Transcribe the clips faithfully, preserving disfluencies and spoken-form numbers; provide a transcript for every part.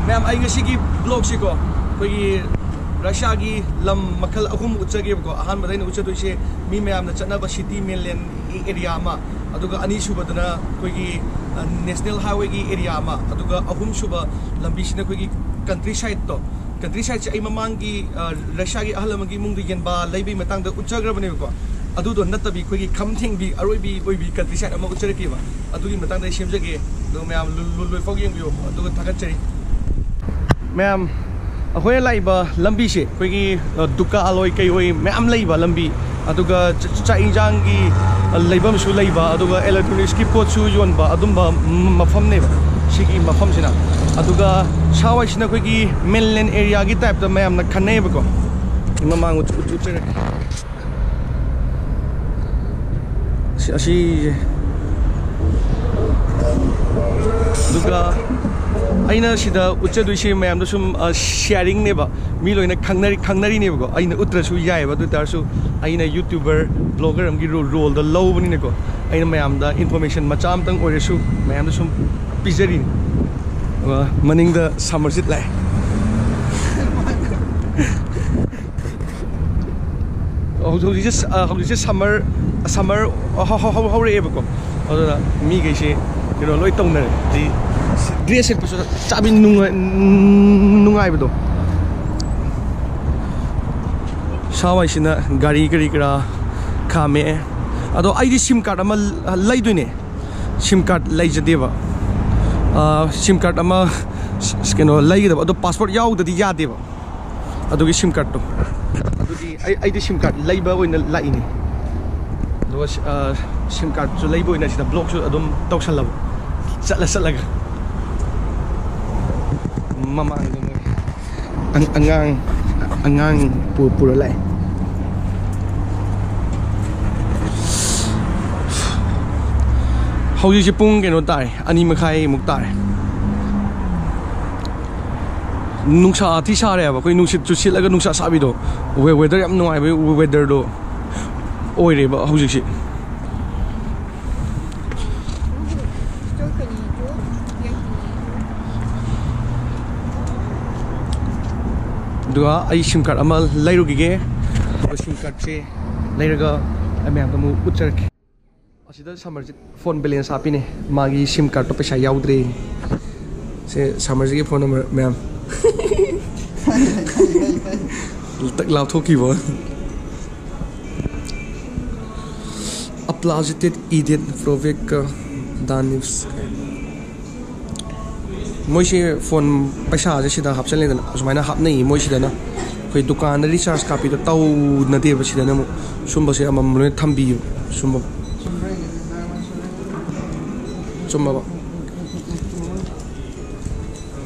ꯃꯌꯥꯝ, ꯑꯩ ꯉꯁꯤꯒꯤ ꯕ꯭ꯂꯣꯒꯁꯤꯀꯣ, ꯑꯩꯈꯣꯏꯒꯤ ꯔꯁꯤꯌꯥꯒꯤ ꯂꯝ ꯃꯈꯜ ꯑꯍꯨꯝ ꯎꯠꯆꯒꯦꯕꯀꯣ꯫ ꯑꯍꯥꯟꯕꯗ ꯑꯩꯅ ꯎꯠꯆꯗꯣꯏꯁꯦ ꯃꯤ ꯃꯌꯥꯝꯅ ꯆꯠꯅꯕ ꯁꯤꯇꯤ ꯃꯦꯟꯂꯦꯟ ꯑꯦꯔꯤꯌꯥ ꯑꯃ, ꯑꯗꯨꯒ ꯑꯅꯤꯁꯨꯕꯗꯅ ꯑꯩꯈꯣꯏꯒꯤ, ꯑ, ꯅꯦꯁꯅꯦꯜ ꯍꯥꯏꯋꯦꯒꯤ ꯑꯦꯔꯤꯌꯥ ꯑꯃ, ꯑꯗꯨꯒ ꯑꯍꯨꯝꯁꯨꯕ ꯂꯝꯕꯤꯁꯤꯅ ꯑꯩꯈꯣꯏꯒꯤ ꯀꯟꯇ꯭ꯔꯤ ꯁꯥꯏꯠꯇꯣ, ꯀꯟꯇ꯭ꯔꯤ ꯁꯥꯏꯠꯁꯦ ꯑꯩ ꯃꯃꯥꯡꯒꯤ, ꯑ, ꯔꯁꯤꯌꯥꯒꯤ ꯑꯍꯜ ꯑꯃꯒꯤ ꯏꯃꯨꯡꯗ ꯌꯦꯟꯕꯥ ꯂꯩꯕꯒꯤ ꯃꯇꯥꯡꯗ ꯎꯠꯆꯈ꯭ꯔꯕꯅꯦꯕꯀꯣ꯫ ꯑꯗꯨꯗꯣ ꯅꯠꯇꯕꯤ ꯑꯩꯈꯣꯏꯒꯤ ꯈꯝ ꯊꯦꯡꯕꯤ ꯑꯔꯣꯏꯕꯤ ꯑꯣꯏꯕꯤ ꯀꯟꯇ꯭ꯔꯤ ꯁꯥꯏꯠ ꯑꯃ ꯎꯠꯆꯔꯛꯀꯦꯕ꯫ ꯑꯗꯨꯒꯤ ꯃꯇꯥꯡꯗ ꯑꯩ ꯁꯦꯝꯖꯒꯦ꯫ ꯑꯗꯣ ꯃꯌꯥꯝ ꯂꯨ-, ꯂꯨ-, ꯂꯣꯏꯐꯥꯎ ꯌꯦꯡꯕꯤꯌꯣ꯫ ꯑꯗꯨꯒ ꯊꯥꯒꯠꯆꯔꯤ꯫ ꯃꯌꯥꯝ, ꯑꯩꯈꯣꯏꯅ ꯂꯥꯛꯏꯕ ꯂꯝꯕꯤꯁꯦ ꯑꯩꯈꯣꯏꯒꯤ, ꯑ, ꯗꯨꯀꯥꯟ ꯑꯣꯏ ꯀꯩ ꯑꯣꯏ ꯃꯌꯥꯝ ꯂꯩꯕ ꯂꯝꯕꯤ, ꯑꯗꯨꯒ ꯆ-, ꯆ-, ꯆꯥꯛ ꯏꯟꯁꯥꯡꯒꯤ, ꯑ, ꯂꯩꯐꯝꯁꯨ ꯂꯩꯕ, ꯑꯗꯨꯒ ꯏꯂꯦꯛꯇ꯭ꯔꯣꯅꯤꯛꯁꯀꯤ ꯄꯣꯠꯁꯨ ꯌꯣꯟꯕ ꯑꯗꯨꯝꯕ ꯃ-, ꯃꯐꯝꯅꯦꯕ ꯁꯤꯒꯤ ꯃꯐꯝꯁꯤꯅ꯫ ꯑꯗꯨꯒ ꯁꯥꯋꯥꯏꯁꯤꯅ ꯑꯩꯈꯣꯏꯒꯤ ꯃꯦꯟꯂꯦꯟ ꯑꯦꯔꯤꯌꯥꯒꯤ ꯇꯥꯏꯞꯇ ꯃꯌꯥꯝꯅ ꯈꯟꯅꯩꯌꯦꯕꯀꯣ꯫ ꯃꯃꯥꯡ ꯎꯠ-, ꯎꯠ-, ꯎꯠꯆꯔꯦ꯫ ꯑꯁꯤ, ꯑꯁꯤꯁꯦ꯫ ꯑꯗꯨꯒ ꯑꯩꯅ ꯁꯤꯗ ꯎꯠꯆꯗꯣꯏꯁꯦ ꯃꯌꯥꯝꯗ ꯁꯨꯝ, ꯑ, ꯁꯤꯌꯥꯔꯤꯡꯅꯦꯕ꯫ ꯃꯤ ꯂꯣꯏꯅ ꯈꯪꯅꯔꯤ-, ꯈꯪꯅꯔꯤꯅꯦꯕꯀꯣ꯫ ꯑꯩꯅ ꯎꯠꯇ꯭ꯔꯁꯨ ꯌꯥꯏꯑꯕ꯫ ꯑꯗꯨ ꯑꯣꯏ ꯇꯥꯔꯁꯨ ꯑꯩꯅ ꯌꯨꯇ꯭ꯌꯨꯕꯔ, ꯕ꯭ꯂꯣꯒꯔ ꯑꯃꯒꯤ ꯔꯣ-, ꯔꯣꯜꯗ ꯂꯧꯕꯅꯤꯅꯀꯣ꯫ ꯑꯩꯅ ꯃꯌꯥꯝꯗ ꯏꯟꯐꯣꯔꯃꯦꯁꯟ ꯃꯆꯥ ꯑꯃꯇꯪ ꯑꯣꯏꯔꯁꯨ ꯃꯌꯥꯝꯗ ꯁꯨꯝ ꯄꯤꯖꯔꯤꯅꯤ꯫ ꯑ, ꯃꯅꯤꯡꯗ ꯁꯃꯔꯖꯤꯠ ꯂꯥꯛꯑꯦ꯫ ꯍꯧꯖꯤꯛ-, ꯍꯧꯖꯤꯛꯁꯦ ꯁ-, ꯑ, ꯍꯧꯖꯤꯛꯁꯦ ꯁꯝꯃꯔ, ꯁꯝꯃꯔ ꯍꯧ-, ꯍꯧ-, ꯍꯧ-, ꯍꯧꯔꯛꯑꯦꯕꯀꯣ꯫ ꯑꯗꯨꯅ ꯃꯤꯈꯩꯁꯦ ꯀꯩꯅꯣ ꯂꯣꯏ ꯇꯧꯅꯔꯦ꯫ ꯍꯧꯖꯤꯛ ꯗ꯭ꯔꯦꯁ ꯁꯦꯠꯄꯁꯨ ꯆꯥꯕꯤ ꯅꯨꯡꯉꯥꯏ-, ꯅꯨꯡꯉꯥꯏꯕꯗꯣ꯫ ꯁꯥꯋꯥꯏꯁꯤꯅ ꯒꯥꯔꯤ ꯀꯔꯤ ꯀꯔꯥ ꯈꯥꯝꯃꯛꯑꯦ꯫ ꯑꯗꯣ ꯑꯩꯗꯤ ꯁꯤꯝ ꯀꯥꯔꯗ ꯑꯃ ꯂ-, ꯂꯩꯗꯣꯏꯅꯦ꯫ ꯁꯤꯝ ꯀꯥꯔꯗ ꯂꯩꯖꯗꯦꯕ꯫ ꯑ, ꯁꯤꯝ ꯀꯥꯔꯗ ꯑꯃ ꯁ-, ꯀꯩꯅꯣ ꯂꯩꯒꯗꯕ, ꯑꯗꯣ ꯄꯥꯁꯄꯣꯔꯠ ꯌꯥꯎꯗꯗꯤ ꯌꯥꯗꯦꯕ꯫ ꯑꯗꯨꯒꯤ ꯁꯤꯝ ꯀꯥꯔꯗꯇꯣ꯫ ꯑꯗꯨꯗꯤ ꯑꯩ, ꯑꯩꯗꯤ ꯁꯤꯝ ꯀꯥꯔꯗ ꯂꯩꯕ ꯑꯣꯏꯅ ꯂꯥꯛꯏꯅꯦ꯫ ꯑꯗꯨꯒ ꯁꯤ-, ꯑ, ꯁꯤꯝ ꯀꯥꯔꯗꯁꯨ ꯂꯩꯕ ꯑꯣꯏꯅ ꯁꯤꯗ ꯕ꯭ꯂꯣꯛꯁꯨ ꯑꯗꯨꯝ ꯇꯧꯁꯜꯂꯕ꯫ ꯆꯠꯂ ꯆꯠꯂꯒ꯫ ꯃꯃꯥꯡꯗ ꯃꯣꯏ ꯑꯪ-, ꯑꯉꯥꯡ, ꯑꯉꯥꯡ ꯄꯨ-, ꯄꯨꯔ ꯂꯥꯛꯑꯦ꯫ ꯍꯧꯖꯤꯛꯁꯦ ꯄꯨꯡ ꯀꯩꯅꯣ ꯇꯥꯔꯦ, ꯑꯅꯤ ꯃꯈꯥꯏꯃꯨꯛ ꯇꯥꯔꯦ꯫ ꯅꯨꯡꯁꯥ ꯊꯤ ꯁꯥꯔꯦ ꯍꯥꯏꯕ, ꯑꯩꯈꯣꯏ ꯅꯨꯡꯁꯤꯠꯁꯨ ꯁꯤꯠꯂꯒ ꯅꯨꯡꯁꯥ ꯁꯥꯕꯤꯗꯣ꯫ ꯋꯦ-, ꯋꯦꯗꯔ ꯌꯥꯝ ꯅꯨꯡꯉꯥꯏꯕ ꯋꯦꯗꯔꯗꯣ ꯑꯣꯏꯔꯦꯕ ꯍꯧꯖꯤꯛꯁꯦ꯫ Только не идёт, я не иду. ꯑꯗꯨꯒ ꯑꯩ ꯁꯤꯝ ꯀꯥꯔꯗ ꯑꯃ ꯂꯩꯔꯨꯈꯤꯒꯦ꯫ ꯑꯗꯨꯒ ꯁꯤꯝ ꯀꯥꯔꯗꯁꯦ ꯂꯩꯔꯒ ꯑꯩ ꯃꯌꯥꯝꯗ ꯑꯃꯨꯛ ꯎꯠꯆꯔꯛꯀꯦ꯫ ꯑꯁꯤꯗ ꯁꯃꯔꯖꯤꯠ ꯐꯣꯟ ꯕꯦꯂꯦꯟꯁ ꯍꯥꯞꯄꯤꯅꯦ꯫ ꯃꯥꯒꯤ ꯁꯤꯝ ꯀꯥꯔꯗꯇꯣ ꯄꯩꯁꯥ ꯌꯥꯎꯗ꯭ꯔꯦ꯫ ꯁꯦ ꯁꯃꯔꯖꯤꯠꯀꯤ ꯐꯣꯟ ꯅꯝꯕꯔ ꯃꯌꯥꯝ꯫ ꯇꯛ ꯂꯥꯎꯊꯣꯛꯈꯤꯕ꯫ ꯑꯞꯂꯥꯖꯤꯇꯦꯠ ꯏꯗꯦꯠ ꯄ꯭ꯔꯣꯚꯦꯛꯀ ꯗꯥꯅꯤꯞꯁ꯫ ꯃꯣꯏꯁꯦ ꯐꯣꯟ ꯄꯩꯁꯥꯁꯦ ꯁꯤꯗ ꯍꯥꯞꯆꯜꯂꯦꯗꯅ, ꯑꯁꯨꯃꯥꯏꯅ ꯍꯥꯞꯅꯩꯌꯦ ꯃꯣꯏꯁꯤꯗꯅ꯫ ꯑꯩꯈꯣꯏ ꯗꯨꯀꯥꯟꯗ ꯔꯤꯆꯥꯔꯖ ꯀꯥꯞꯄꯤꯗꯣ ꯇꯧꯅꯗꯦꯕ, ꯁꯤꯗꯅ ꯑꯃꯨꯛ ꯁꯨꯝꯕꯁꯦ ꯑꯃꯃꯝ ꯂꯣꯏꯅ ꯊꯝꯕꯤꯌꯦꯕ꯫ ꯁꯨꯝꯕ ꯆꯨꯝꯃꯕ꯫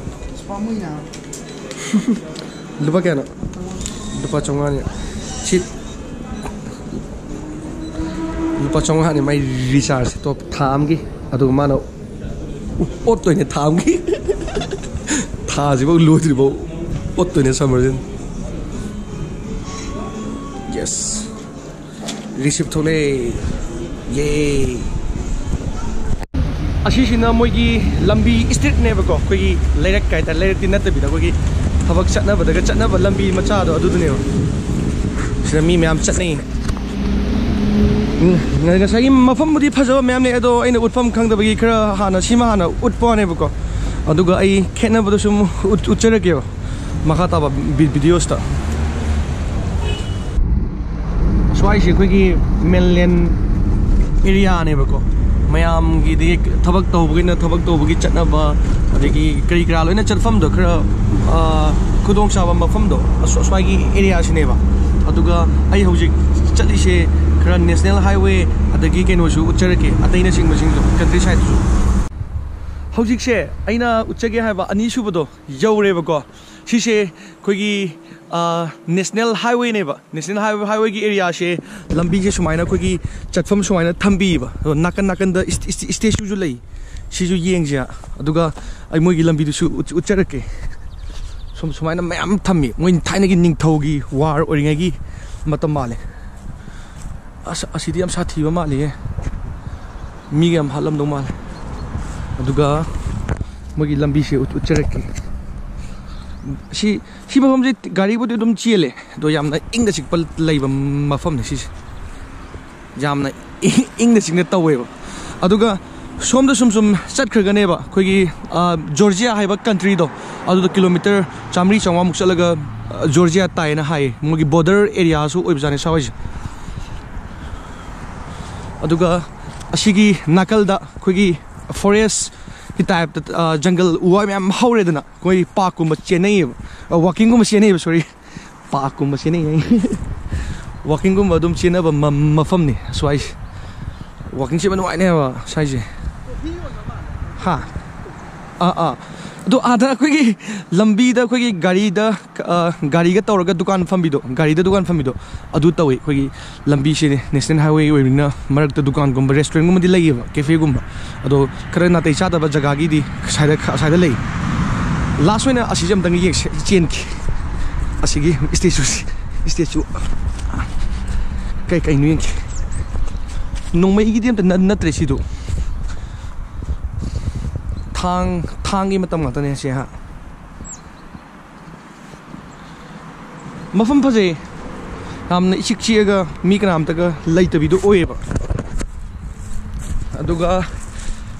ꯂꯨꯄꯥ ꯀꯌꯥꯅꯣ? ꯂꯨꯄꯥ ꯆꯥꯝꯃꯉꯥꯅꯤ꯫ ꯁꯤ ꯂꯨꯄꯥ ꯆꯥꯝꯃꯉꯥꯅꯤ ꯃꯥꯏ ꯔꯤꯆꯥꯔꯖ ꯇꯣꯞ ꯊꯥ ꯑꯃꯒꯤ꯫ ꯑꯗꯨꯒ ꯃꯥꯅ ꯑꯣꯠꯇꯣꯏꯅꯦ ꯊꯥ ꯑꯃꯒꯤ꯫ ꯊꯥꯁꯤꯐꯥꯎ ꯂꯣꯏꯗ꯭ꯔꯤꯐꯥꯎ ꯑꯣꯠꯇꯣꯏꯅꯦ ꯁꯝꯃꯔꯁꯤꯅ꯫ ꯌꯦꯁ꯫ ꯔꯤꯁꯤꯞ ꯊꯣꯛꯂꯛꯑꯦ꯫ ꯌꯦ꯫ ꯑꯁꯤꯁꯤꯅ ꯃꯣꯏꯒꯤ ꯂꯝꯕꯤ ꯏꯁꯇ꯭ꯔꯤꯠꯅꯦꯕꯀꯣ, ꯑꯩꯈꯣꯏꯒꯤ ꯂꯩꯔꯛ ꯍꯥꯏꯇꯥꯔꯦ, ꯂꯩꯔꯛꯇꯤ ꯅꯠꯇꯕꯤꯗ ꯑꯩꯈꯣꯏꯒꯤ ꯊꯕꯛ ꯆꯠꯅꯕꯗꯒ ꯆꯠꯅꯕ ꯂꯝꯕꯤ ꯃꯆꯥꯗꯣ ꯑꯗꯨꯗꯨꯅꯦꯕ꯫ ꯁꯤꯗ ꯃꯤ ꯃꯌꯥꯝ ꯆꯠꯅꯩ꯫ ꯎꯝ, ꯉꯁꯥꯏꯒꯤ ꯃꯐꯝꯕꯨꯗꯤ ꯐꯖꯕ ꯃꯌꯥꯝ ꯂꯩ, ꯑꯗꯣ ꯑꯩꯅ ꯎꯠꯐꯝ ꯈꯪꯗꯕꯒꯤ ꯈꯔ ꯍꯥꯟꯅ ꯁꯤꯃ ꯍꯥꯟꯅ ꯎꯠꯄ ꯋꯥꯅꯦꯕꯀꯣ꯫ ꯑꯗꯨꯒ ꯑꯩ ꯈꯦꯠꯅꯕꯗꯣ ꯁꯨꯝ ꯎꯠ-, ꯎꯠꯆꯔꯛꯀꯦꯕ꯫ ꯃꯈꯥ ꯇꯥꯕ ꯚꯤ-, ꯚꯤꯗꯤꯑꯣꯁꯤꯗ꯫ ꯁ꯭ꯋꯥꯏꯁꯦ ꯑꯩꯈꯣꯏꯒꯤ ꯃꯦꯟꯂꯦꯟ ꯑꯦꯔꯤꯌꯥꯅꯦꯕꯀꯣ꯫ ꯃꯌꯥꯝꯒꯤꯗꯤ ꯊꯕꯛ ꯇꯧꯕꯒꯤꯅ ꯊꯕꯛ ꯇꯧꯕꯒꯤ ꯆꯠꯅꯕ, ꯑꯗꯒꯤ ꯀꯔꯤ ꯀꯔꯥ ꯂꯣꯏꯅ ꯆꯠꯐꯝꯗꯣ ꯈꯔ, ꯑ, ꯈꯨꯗꯣꯡꯆꯥꯕ ꯃꯐꯝꯗꯣ ꯑꯁ-, ꯑꯁ꯭ꯋꯥꯏꯒꯤ ꯑꯦꯔꯤꯌꯥꯁꯤꯅꯦꯕ꯫ ꯑꯗꯨꯒ ꯑꯩ ꯍꯧꯖꯤꯛ ꯆꯠꯂꯤꯁꯦ ꯈꯔ ꯅꯦꯁꯅꯦꯜ ꯍꯥꯏꯋꯦ, ꯑꯗꯒꯤ ꯀꯩꯅꯣꯁꯨ ꯎꯠꯆꯔꯛꯀꯦ, ꯑꯇꯩꯅꯆꯤꯡꯕꯁꯤꯡꯁꯨ, ꯀꯟꯇ꯭ꯔꯤ ꯁꯥꯏꯠꯇꯨꯁꯨ꯫ ꯍꯧꯖꯤꯛꯁꯦ ꯑꯩꯅ ꯎꯠꯆꯒꯦ ꯍꯥꯏꯕ ꯑꯅꯤꯁꯨꯕꯗꯣ ꯌꯧꯔꯦꯕꯀꯣ꯫ ꯁꯤꯁꯦ ꯑꯩꯈꯣꯏꯒꯤ, ꯑ, ꯅꯦꯁꯅꯦꯜ ꯍꯥꯏꯋꯦꯅꯦꯕ꯫ ꯅꯦꯁꯅꯦꯜ ꯍꯥꯏꯋꯦ, ꯍꯥꯏꯋꯦꯒꯤ ꯑꯦꯔꯤꯌꯥꯁꯦ ꯂꯝꯕꯤꯁꯦ ꯁꯨꯃꯥꯏꯅ ꯑꯩꯈꯣꯏꯒꯤ ꯆꯠꯐꯝ ꯁꯨꯃꯥꯏꯅ ꯊꯝꯕꯤꯌꯦꯕ꯫ ꯑꯗꯣ ꯅꯥꯀꯟ ꯅꯥꯀꯟꯗ ꯏꯁ-, ꯏꯁ-, ꯏꯁꯇꯦꯆꯨꯁꯨ ꯂꯩ꯫ ꯁꯤꯁꯨ ꯌꯦꯡꯁꯦ꯫ ꯑꯗꯨꯒ ꯑꯩ ꯃꯣꯏꯒꯤ ꯂꯝꯕꯤꯗꯨꯁꯨ ꯎꯠ-, ꯎꯠꯆꯔꯛꯀꯦ꯫ ꯁꯨꯝ ꯁꯨꯃꯥꯏꯅ ꯃꯌꯥꯝ ꯊꯝꯃꯤ꯫ ꯃꯣꯏ ꯊꯥꯏꯅꯒꯤ ꯅꯤꯡꯊꯧꯒꯤ ꯋꯥꯔ ꯑꯣꯏꯔꯤꯉꯩꯒꯤ ꯃꯇꯝ ꯃꯥꯜꯂꯦ꯫ ꯑꯁ, ꯑꯁꯤꯗꯤ ꯌꯥꯝ ꯁꯥꯊꯤꯕ ꯃꯥꯜꯂꯤꯍꯦ꯫ ꯃꯤꯒ ꯌꯥꯝ ꯍꯥꯠꯂꯝꯗꯧ ꯃꯥꯜꯂꯦ꯫ ꯑꯗꯨꯒ ꯃꯣꯏꯒꯤ ꯂꯝꯕꯤꯁꯦ ꯎꯠ-, ꯎꯠꯆꯔꯛꯀꯦ꯫ ꯁꯤ ꯁꯤ ꯃꯐꯝꯁꯤ ꯒꯥꯔꯤꯕꯨꯗꯤ ꯑꯗꯨꯝ ꯆꯦꯜꯂꯦ, ꯑꯗꯣ ꯌꯥꯝꯅ ꯏꯪꯅ ꯆꯤꯛꯄ ꯂꯩꯕ ꯃꯐꯝꯅꯤ ꯁꯤꯁꯦ꯫ ꯌꯥꯝꯅ ꯏꯪ- ꯏꯪꯅ ꯆꯤꯛꯅ ꯇꯧꯋꯦꯕ꯫ ꯑꯗꯨꯒ ꯁꯣꯝꯗ ꯁꯨꯝ ꯁꯨꯝ ꯆꯠꯈ꯭ꯔꯒꯅꯦꯕ ꯑꯩꯈꯣꯏꯒꯤ, ꯑ, ꯖꯣꯔꯖꯤꯌꯥ ꯍꯥꯏꯕ ꯀꯟꯇ꯭ꯔꯤꯗꯣ, ꯑꯗꯨꯗ ꯀꯤꯂꯣꯃꯤꯇꯔ ꯆꯥꯃꯔꯤ ꯆꯥꯝꯃꯉꯥꯃꯨꯛ ꯆꯠꯂꯒ, ꯑ, ꯖꯣꯔꯖꯤꯌꯥ ꯇꯥꯏꯌꯦꯅ ꯍꯥꯏꯌꯦ꯫ ꯃꯣꯏꯒꯤ ꯕꯣꯔꯗꯔ ꯑꯦꯔꯤꯌꯥꯁꯨ ꯑꯣꯏꯕꯖꯥꯠꯅꯤ ꯁ꯭ꯋꯥꯏꯁꯦ꯫ ꯑꯗꯨꯒ ꯑꯁꯤꯒꯤ ꯅꯥꯀꯜꯗ ꯑꯩꯈꯣꯏꯒꯤ ꯐꯣꯔꯦꯁꯀꯤ ꯇꯥꯏꯞꯇ, ꯑ, ꯖꯪꯒꯜ ꯎ ꯋꯥ ꯃꯌꯥꯝ ꯍꯧꯔꯦꯗꯅ, ꯑꯩꯈꯣꯏ ꯄꯥꯔꯛꯀꯨꯝꯕ ꯆꯦꯟꯅꯩꯌꯦꯕ, ꯑ, ꯋꯥꯛꯀꯤꯡꯒꯨꯝꯕ ꯆꯦꯟꯅꯩꯌꯦꯕ, ꯁꯣꯔꯤ, ꯄꯥꯔꯛꯀꯨꯝꯕ ꯆꯦꯟꯅꯩ꯫ ꯋꯥꯛꯀꯤꯡꯒꯨꯝꯕ ꯑꯗꯨꯝ ꯆꯦꯟꯅꯕ ꯃ- ꯃꯐꯝꯅꯤ ꯁ꯭ꯋꯥꯏꯁꯦ꯫ ꯋꯥꯛꯀꯤꯡ ꯆꯦꯟꯕ ꯅꯨꯡꯉꯥꯏꯅꯦꯕ ꯁ꯭ꯋꯥꯏꯁꯦ꯫ ꯍꯥ? ꯑꯥ, ꯑꯥ꯫ ꯑꯗꯣ ꯑꯥꯗ ꯑꯩꯈꯣꯏꯒꯤ ꯂꯝꯕꯤꯗ ꯑꯩꯈꯣꯏꯒꯤ ꯒꯥꯔꯤꯗ, ꯑ, ꯒꯥꯔꯤꯒ ꯇꯧꯔꯒ ꯗꯨꯀꯥꯟ ꯐꯝꯕꯤꯗꯣ, ꯒꯥꯔꯤꯗ ꯗꯨꯀꯥꯟ ꯐꯝꯕꯤꯗꯣ, ꯑꯗꯨ ꯇꯧꯋꯤ꯫ ꯑꯩꯈꯣꯏꯒꯤ ꯂꯝꯕꯤꯁꯤꯗꯤ ꯅꯦꯁꯅꯦꯜ ꯍꯥꯏꯋꯦ ꯑꯣꯏꯕꯅꯤꯅ ꯃꯔꯛꯇ ꯗꯨꯀꯥꯟꯒꯨꯝꯕ, ꯔꯦꯁꯇꯨꯔꯦꯟꯒꯨꯝꯕꯗꯤ ꯂꯩꯌꯦꯕ, ꯀꯦꯐꯦꯒꯨꯝꯕ꯫ ꯑꯗꯣ ꯈꯔ ꯅꯥꯇꯩ ꯆꯥꯗꯕ ꯖꯒꯥꯒꯤꯗꯤ ꯑꯁ꯭ꯋꯥꯏꯗ, ꯑꯁ꯭ꯋꯥꯏꯗ ꯂꯩ꯫ ꯂꯥꯁ ꯑꯣꯏꯅ ꯑꯁꯤꯁꯦ ꯑꯝꯇꯪ ꯌꯦꯡꯁꯦ, ꯆꯦꯟꯈꯤ꯫ ꯑꯁꯤꯒꯤ ꯏꯁꯇꯦꯆꯨꯁꯤ, ꯏꯁꯇꯦꯆꯨ ꯀꯩ ꯀꯩꯅꯣ ꯌꯦꯡꯁꯤ꯫ ꯅꯣꯡꯃꯩꯒꯤꯗꯤ ꯑꯝꯇ ꯅꯠ- ꯅꯠꯇ꯭ꯔꯦ ꯁꯤꯗꯣ꯫ ꯊꯥꯡ, ꯊꯥꯡꯒꯤ ꯃꯇꯝ ꯉꯥꯛꯇꯅꯦ ꯁꯤ, ꯍꯥ꯫ ꯃꯐꯝ ꯐꯖꯩ꯫ ꯌꯥꯝꯅ ꯏꯆꯤꯛ ꯆꯤꯛꯑꯒ ꯃꯤ ꯀꯅꯥꯝꯇꯒ ꯂꯩꯇꯕꯤꯗꯣ ꯑꯣꯏꯌꯦꯕ꯫ ꯑꯗꯨꯒ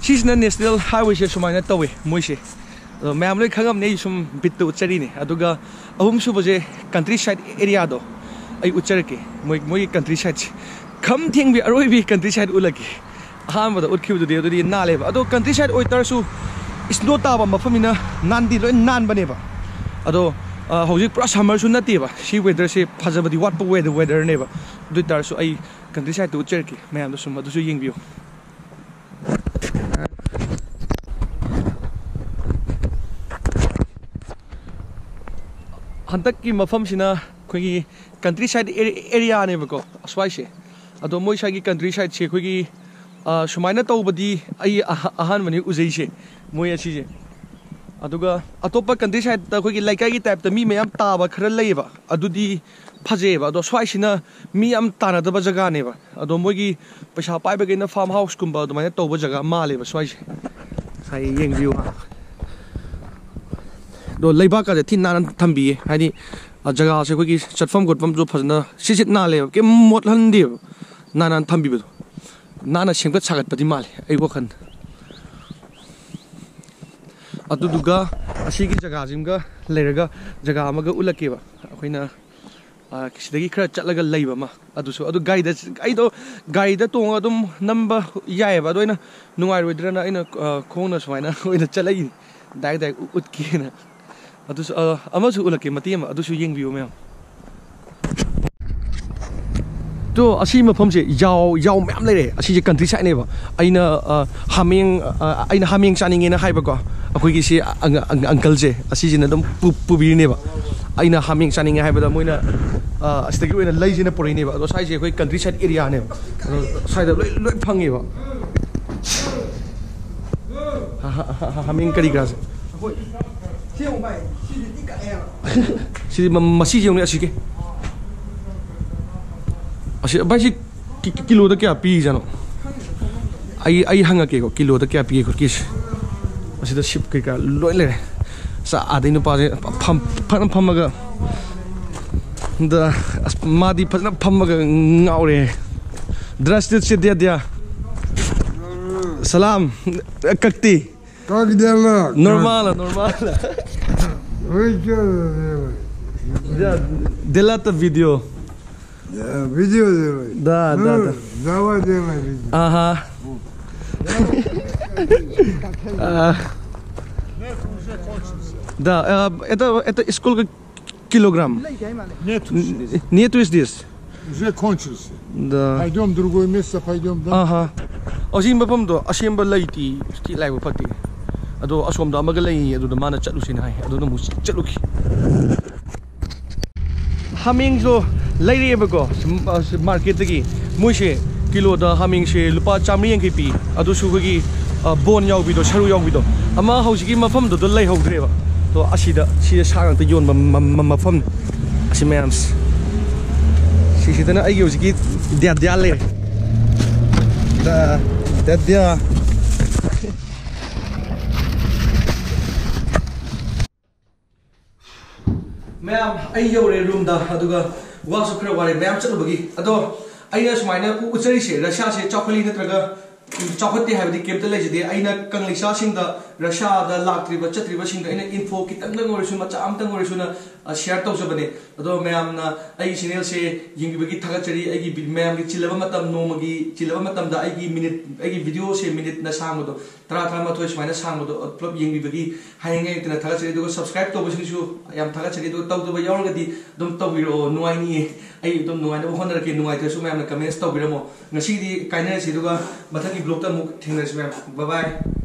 ꯁꯤꯁꯤꯅ ꯅꯦꯁꯅꯦꯜ ꯍꯥꯏꯋꯦꯁꯦ ꯁꯨꯃꯥꯏꯅ ꯇꯧꯋꯦ ꯃꯣꯏꯁꯦ꯫ ꯑꯗꯣ ꯃꯌꯥꯝ ꯂꯣꯏ ꯈꯪꯉꯝꯅꯤ, ꯑꯩ ꯁꯨꯝ ꯕꯤꯠꯇ ꯎꯠꯆꯔꯤꯅꯦ꯫ ꯑꯗꯨꯒ ꯑꯍꯨꯝꯁꯨꯕꯁꯦ ꯀꯟꯇ꯭ꯔꯤ ꯁꯥꯏꯠ ꯑꯦꯔꯤꯌꯥꯗꯣ ꯑꯩ ꯎꯠꯆꯔꯛꯀꯦ꯫ ꯃꯣꯏ, ꯃꯣꯏꯒꯤ ꯀꯟꯇ꯭ꯔꯤ ꯁꯥꯏꯠꯁꯦ ꯈꯝ ꯊꯦꯡꯕꯤ ꯑꯔꯣꯏꯕꯤ ꯀꯟꯇ꯭ꯔꯤ ꯁꯥꯏꯠ ꯎꯠꯂꯛꯀꯦ꯫ ꯑꯍꯥꯟꯕꯗ ꯎꯠꯈꯤꯕꯗꯨꯗꯤ ꯑꯗꯨꯗꯤ ꯅꯥꯜꯂꯦꯕ꯫ ꯑꯗꯣ ꯀꯟꯇ꯭ꯔꯤ ꯁꯥꯏꯠ ꯑꯣꯏꯇꯥꯔꯁꯨ ꯁ꯭ꯅꯣ ꯇꯥꯕ ꯃꯐꯝꯅꯤꯅ ꯅꯥꯟꯗꯤ ꯂꯣꯏ ꯅꯥꯟꯕꯅꯦꯕ꯫ ꯑꯗꯣ, ꯑ, ꯍꯧꯖꯤꯛ ꯄꯨꯔꯥ ꯁꯝꯃꯔꯁꯨ ꯅꯠꯇꯦꯕ꯫ ꯁꯤ ꯋꯦꯗꯔꯁꯦ ꯐꯖꯕꯗꯤ ꯋꯥꯠꯄ ꯋꯦꯗꯔ, ꯋꯦꯗꯔꯅꯦꯕ꯫ ꯑꯗꯨ ꯑꯣꯏꯇꯥꯔꯁꯨ ꯑꯩ ꯀꯟꯇ꯭ꯔꯤ ꯁꯥꯏꯠꯇ ꯎꯠꯆꯔꯛꯀꯦ ꯃꯌꯥꯝꯗ, ꯁꯨꯝ ꯑꯗꯨꯁꯨ ꯌꯦꯡꯕꯤꯌꯨ꯫ ꯍꯟꯗꯛꯀꯤ ꯃꯐꯝꯁꯤꯅ ꯑꯩꯈꯣꯏꯒꯤ ꯀꯟꯇ꯭ꯔꯤ ꯁꯥꯏꯠ ꯑꯦꯔꯤꯌꯥꯅꯦꯕꯀꯣ, ꯑꯁ꯭ꯋꯥꯏꯁꯦ꯫ ꯑꯗꯣ ꯃꯣꯏ ꯁ꯭ꯋꯥꯏꯒꯤ ꯀꯟꯇ꯭ꯔꯤ ꯁꯥꯏꯠꯁꯦ ꯑꯩꯈꯣꯏꯒꯤ, ꯑ, ꯁꯨꯃꯥꯏꯅ ꯇꯧꯕꯗꯤ ꯑꯩ ꯑꯍ- ꯑꯍꯥꯟꯕꯅꯤ ꯎꯖꯩꯁꯦ, ꯃꯣꯏ ꯑꯁꯤꯁꯦ꯫ ꯑꯗꯨꯒ ꯑꯇꯣꯞꯄ ꯀꯟꯇ꯭ꯔꯤ ꯁꯥꯏꯠꯇ ꯑꯩꯈꯣꯏꯒꯤ ꯂꯩꯀꯥꯏꯒꯤ ꯇꯥꯏꯞꯇ ꯃꯤ ꯃꯌꯥꯝ ꯇꯥꯕ ꯈꯔ ꯂꯩꯌꯦꯕ, ꯑꯗꯨꯗꯤ ꯐꯖꯩꯌꯦꯕ꯫ ꯑꯗꯣ ꯁ꯭ꯋꯥꯏꯁꯤꯅ ꯃꯤ ꯌꯥꯝ ꯇꯥꯅꯗꯕ ꯖꯒꯥꯅꯦꯕ꯫ ꯑꯗꯣ ꯃꯣꯏꯒꯤ ꯄꯩꯁꯥ ꯄꯥꯏꯕꯈꯩꯅ ꯐꯥꯔꯝ ꯍꯥꯎꯁꯀꯨꯝꯕ ꯑꯗꯨꯃꯥꯏꯅ ꯇꯧꯕ ꯖꯒꯥ ꯃꯥꯜꯂꯦꯕ ꯁ꯭ꯋꯥꯏꯁꯦ꯫ ꯉꯁꯥꯏ ꯌꯦꯡꯕꯤꯌꯨ꯫ ꯑꯗꯣ ꯂꯩꯕꯥꯛꯀꯁꯦ ꯊꯤ ꯅꯥꯟꯅ ꯊꯝꯕꯤꯌꯦ꯫ ꯍꯥꯏꯗꯤ, ꯑ, ꯖꯒꯥꯁꯦ ꯑꯩꯈꯣꯏꯒꯤ ꯆꯠꯐꯝ ꯈꯣꯠꯐꯝꯁꯨ ꯐꯖꯅ ꯁꯤꯠ ꯁꯤꯠ ꯅꯥꯜꯂꯦꯕ, ꯀꯩꯝ ꯃꯣꯠꯍꯟꯗꯦꯕ꯫ ꯅꯥꯟꯅ ꯊꯝꯕꯤꯕꯗꯣ, ꯅꯥꯟꯅ ꯁꯦꯝꯒꯠ ꯁꯥꯒꯠꯄꯗꯤ ꯃꯥꯜꯂꯦ ꯑꯩ ꯋꯥꯈꯜꯗ꯫ ꯑꯗꯨꯗꯨꯒ ꯑꯁꯤꯒꯤ ꯖꯒꯥꯁꯤꯃꯒ ꯂꯩꯔꯒ ꯖꯒꯥ ꯑꯃꯒ ꯎꯠꯂꯛꯀꯦꯕ꯫ ꯑꯩꯈꯣꯏꯅ, ꯑ, ꯁꯤꯗꯒꯤ ꯈꯔ ꯆꯠꯂꯒ ꯂꯩꯕ ꯑꯃ, ꯑꯗꯨꯁꯨ꯫ ꯑꯗꯨ ꯒꯥꯔꯤꯗ, ꯑꯩꯗꯣ ꯒꯥꯔꯤꯗ ꯇꯣꯡꯉꯒ ꯑꯗꯨꯝ ꯅꯝꯕ ꯌꯥꯏꯑꯕ, ꯑꯗꯣ ꯑꯩꯅ ꯅꯨꯡꯉꯥꯏꯔꯣꯏꯗ꯭ꯔꯅ ꯑꯩꯅ, ꯑ, ꯈꯣꯡꯅ ꯁꯨꯃꯥꯏꯅ ꯑꯣꯏꯅ ꯆꯠꯂꯛꯏꯅꯤ, ꯗꯥꯏꯔꯦꯛ ꯗꯥꯏꯔꯦꯛ ꯎ-, ꯎꯠꯀꯦꯅ꯫ ꯑꯗꯨꯁꯨ, ꯑ, ꯑꯃꯁꯨ ꯎꯠꯂꯛꯀꯦ, ꯃꯇꯦꯛ ꯑꯃ, ꯑꯗꯨꯁꯨ ꯌꯦꯡꯕꯤꯌꯨ ꯃꯌꯥꯝ꯫ ꯇꯣ, ꯑꯁꯤ ꯃꯐꯝꯁꯦ ꯌꯥꯎ, ꯌꯥꯎ ꯃꯌꯥꯝ ꯂꯩꯔꯦ꯫ ꯑꯁꯤꯁꯦ ꯀꯟꯇ꯭ꯔꯤ ꯁꯥꯏꯠꯅꯦꯕ꯫ ꯑꯩꯅ, ꯑ, ꯍꯥꯃꯦꯡ, ꯑ, ꯑꯩꯅ ꯍꯥꯃꯦꯡ ꯆꯥꯅꯤꯡꯉꯦꯅ ꯍꯥꯏꯕꯀꯣ, ꯑꯩꯈꯣꯏꯒꯤ ꯁꯤ ꯑꯪ-, ꯑꯪ-, ꯑꯪꯀꯜꯁꯦ, ꯑꯁꯤꯁꯤꯅ ꯑꯗꯨꯝ ꯄꯨ-, ꯄꯨꯕꯤꯔꯤꯅꯦꯕ꯫ ꯑꯩꯅ ꯍꯥꯃꯦꯡ ꯆꯥꯅꯤꯡꯉꯦ ꯍꯥꯏꯕꯗ ꯃꯣꯏꯅ, ꯑ, ꯑꯁꯤꯗꯒꯤ ꯑꯣꯏꯅ ꯂꯩꯁꯤꯅ ꯄꯨꯔꯛꯏꯅꯦꯕ꯫ ꯑꯗꯣ ꯁ꯭ꯋꯥꯏꯁꯦ ꯑꯩꯈꯣꯏ ꯀꯟꯇ꯭ꯔꯤ ꯁꯥꯏꯠ ꯑꯦꯔꯤꯌꯥꯅꯦꯕ꯫ ꯑꯗꯣ ꯁ꯭ꯋꯥꯏꯗ ꯂꯣꯏ, ꯂꯣꯏ ꯐꯪꯉꯦꯕ꯫ ꯍꯥ-, ꯍꯥ-, ꯍꯥ-, ꯍꯥꯃꯦꯡ ꯀꯔꯤ ꯀꯔꯥꯁꯦ꯫ ꯁꯤꯗꯤ ꯃ-, ꯃꯁꯤꯁꯦ ꯌꯦꯡꯉꯨꯅꯦ, ꯑꯁꯤꯒꯤ꯫ ꯑꯁꯤ, ꯚꯥꯏ, ꯁꯤ ꯀꯤ-, ꯀꯤ-, ꯀꯤꯂꯣꯗ ꯀꯌꯥ ꯄꯤꯔꯤꯖꯥꯠꯅꯣ? ꯑꯩ, ꯑꯩ ꯍꯪꯉꯛꯀꯦꯀꯣ, ꯀꯤꯂꯣꯗ ꯀꯌꯥ ꯄꯤꯒꯦ ꯈꯣꯠꯀꯦꯁꯦ꯫ ꯑꯁꯤꯗ ꯁꯤꯞ ꯀꯩꯀꯥ ꯂꯣꯏ ꯂꯩꯔꯦ꯫ ꯑꯁ, ꯑꯥꯗꯩ ꯅꯨꯄꯥꯁꯦ ꯐꯝ-, ꯐꯖꯅ ꯐꯝꯃꯒ, ꯗ-, ꯑꯁ, ꯃꯥꯗꯤ ꯐꯖꯅ ꯐꯝꯃꯒ ꯉꯥꯎꯔꯦ꯫ Здравствуйте, дядя. Салам, как ты? Как дела? Нормально, нормально. Вы что делаете? Да, делать видео. Да, видео делаете? Да, ну, да, да. Давай делай видео. Ага. А, да, э, это, это сколько килограмм? Нету здесь. Нету здесь. Уже кончился. Да. Пойдем в другое место, пойдем, да? Ага. ꯑꯁꯤ ꯃꯐꯝꯗꯣ ꯑꯁꯦꯡꯕ ꯂꯩꯇꯦ, ꯁꯤꯇꯤ ꯂꯥꯏꯕ ꯐꯠꯇꯦ꯫ ꯑꯗꯣ ꯑꯁꯣꯝꯗ ꯑꯃꯒ ꯂꯩꯌꯦ, ꯑꯗꯨꯗ ꯃꯥꯅ ꯆꯠꯂꯨꯁꯦꯅ ꯍꯥꯏ, ꯑꯗꯨꯅ ꯑꯃꯨꯛ ꯆꯠꯂꯨꯈꯤ꯫ ꯍꯥꯃꯦꯡꯁꯨ ꯂꯩꯔꯛꯑꯦꯕꯀꯣ, ꯁꯤ, ꯑ, ꯁꯤ ꯃꯥꯔꯀꯦꯠꯇꯒꯤ꯫ ꯃꯣꯏꯁꯦ ꯀꯤꯂꯣꯗ ꯍꯥꯃꯦꯡꯁꯦ ꯂꯨꯄꯥ ꯆꯥꯝꯃꯔꯤ ꯌꯥꯡꯈꯩ ꯄꯤ꯫ ꯑꯗꯨꯁꯨ ꯑꯩꯈꯣꯏꯒꯤ, ꯑ, ꯕꯣꯟ ꯌꯥꯎꯕꯤꯗꯣ, ꯁꯔꯨ ꯌꯥꯎꯕꯤꯗꯣ꯫ ꯑꯃ ꯍꯧꯖꯤꯛꯀꯤ ꯃꯐꯝꯗꯨꯗ ꯂꯩꯍꯧꯗ꯭ꯔꯦꯕ꯫ ꯑꯗꯣ ꯑꯁꯤꯗ, ꯁꯤꯗ ꯁꯥ ꯉꯥꯛꯇ ꯌꯣꯟꯕ ꯃ-, ꯃ-, ꯃꯐꯝꯅꯤ꯫ ꯑꯁꯤ ꯃꯌꯥꯝꯁꯦ꯫ ꯁꯤꯁꯤꯗꯅ ꯑꯩꯒꯤ ꯍꯧꯖꯤꯛꯀꯤ ꯗ꯭ꯌꯥ ꯗ꯭ꯌꯥ ꯂꯩꯔꯦ꯫ ꯗ-, ꯗ꯭ꯌꯥ ꯗ꯭ꯌꯥ꯫ ꯃꯌꯥꯝ, ꯑꯩ ꯌꯧꯔꯦ ꯔꯨꯝꯗ꯫ ꯑꯗꯨꯒ ꯋꯥꯁꯨ ꯈꯔ ꯋꯥꯔꯦ ꯃꯌꯥꯝ ꯆꯠꯂꯨꯕꯒꯤ꯫ ꯑꯗꯣ ꯑꯩꯅ ꯁꯨꯃꯥꯏꯅ ꯎ- ꯎꯠꯆꯔꯤꯁꯦ, ꯔꯁꯤꯌꯥꯁꯦ ꯆꯥꯎꯈꯠꯂꯤ ꯅꯠꯇ꯭ꯔꯒ ꯆꯥꯎꯈꯠꯇꯦ ꯍꯥꯏꯕꯗꯤ ꯀꯩꯝꯇ ꯂꯩꯖꯗꯦ꯫ ꯑꯩꯅ ꯀꯪꯂꯩꯁꯥꯁꯤꯡꯗ, ꯔꯁꯤꯌꯥꯗ ꯂꯥꯛꯇ꯭ꯔꯤꯕ ꯆꯠꯇ꯭ꯔꯤꯕꯁꯤꯡꯗ ꯑꯩꯅ ꯏꯟꯐꯣ ꯈꯤꯇꯪꯗꯪ ꯑꯣꯏꯔꯁꯨ, ꯃꯆꯥ ꯑꯃꯇꯪ ꯑꯣꯏꯔꯁꯨꯅ ꯁꯤꯌꯥꯔ ꯇꯧꯖꯕꯅꯦ꯫ ꯑꯗꯣ ꯃꯌꯥꯝꯅ ꯑꯩꯒꯤ ꯆꯦꯅꯦꯜꯁꯦ ꯌꯦꯡꯕꯤꯕꯒꯤ ꯊꯥꯒꯠꯆꯔꯤ꯫ ꯑꯩꯒꯤ ꯚꯤ- ꯃꯌꯥꯝꯒꯤ ꯆꯤꯜꯂꯕ ꯃꯇꯝ, ꯅꯣꯡꯃꯒꯤ ꯆꯤꯜꯂꯕ ꯃꯇꯝꯗ ꯑꯩꯒꯤ ꯃꯤꯅꯤꯠ, ꯑꯩꯒꯤ ꯚꯤꯗꯤꯑꯣꯁꯦ ꯃꯤꯅꯤꯠꯅ ꯁꯥꯡꯕꯗꯣ, ꯇꯔꯥ, ꯇꯔꯥꯃꯥꯊꯣꯏ ꯁꯨꯃꯥꯏꯅ ꯁꯥꯡꯕꯗꯣ ꯄꯨꯂꯞ ꯌꯦꯡꯕꯤꯕꯒꯤ ꯍꯌꯦꯡ ꯍꯦꯛꯇꯅ ꯊꯥꯒꯠꯆꯔꯤ꯫ ꯑꯗꯨꯒ ꯁꯕꯁꯀ꯭ꯔꯥꯏꯕ ꯇꯧꯕꯁꯤꯡꯁꯨ ꯌꯥꯝ ꯊꯥꯒꯠꯆꯔꯤ꯫ ꯑꯗꯨꯒ ꯇꯧꯗꯕ ꯌꯥꯎꯔꯒꯗꯤ ꯑꯗꯨꯝ ꯇꯧꯕꯤꯔꯛꯑꯣ, ꯅꯨꯡꯉꯥꯏꯅꯤꯌꯦ꯫ ꯑꯩ ꯑꯗꯨꯝ ꯅꯨꯡꯉꯥꯏꯅꯕ ꯍꯣꯠꯅꯔꯛꯀꯦ꯫ ꯅꯨꯡꯉꯥꯏꯇ꯭ꯔꯁꯨ ꯃꯌꯥꯝꯅ ꯀꯃꯦꯟꯁ ꯇꯧꯕꯤꯔꯝꯃꯣ꯫ ꯉꯁꯤꯒꯤꯗꯤ ꯀꯥꯏꯅꯔꯁꯤ, ꯑꯗꯨꯒ ꯃꯊꯪꯒꯤ ꯕ꯭ꯂꯣꯛꯇ ꯑꯃꯨꯛ ꯊꯦꯡꯅꯔꯁꯤ ꯃꯌꯥꯝ꯫ ꯕꯥꯏ ꯕꯥꯏ꯫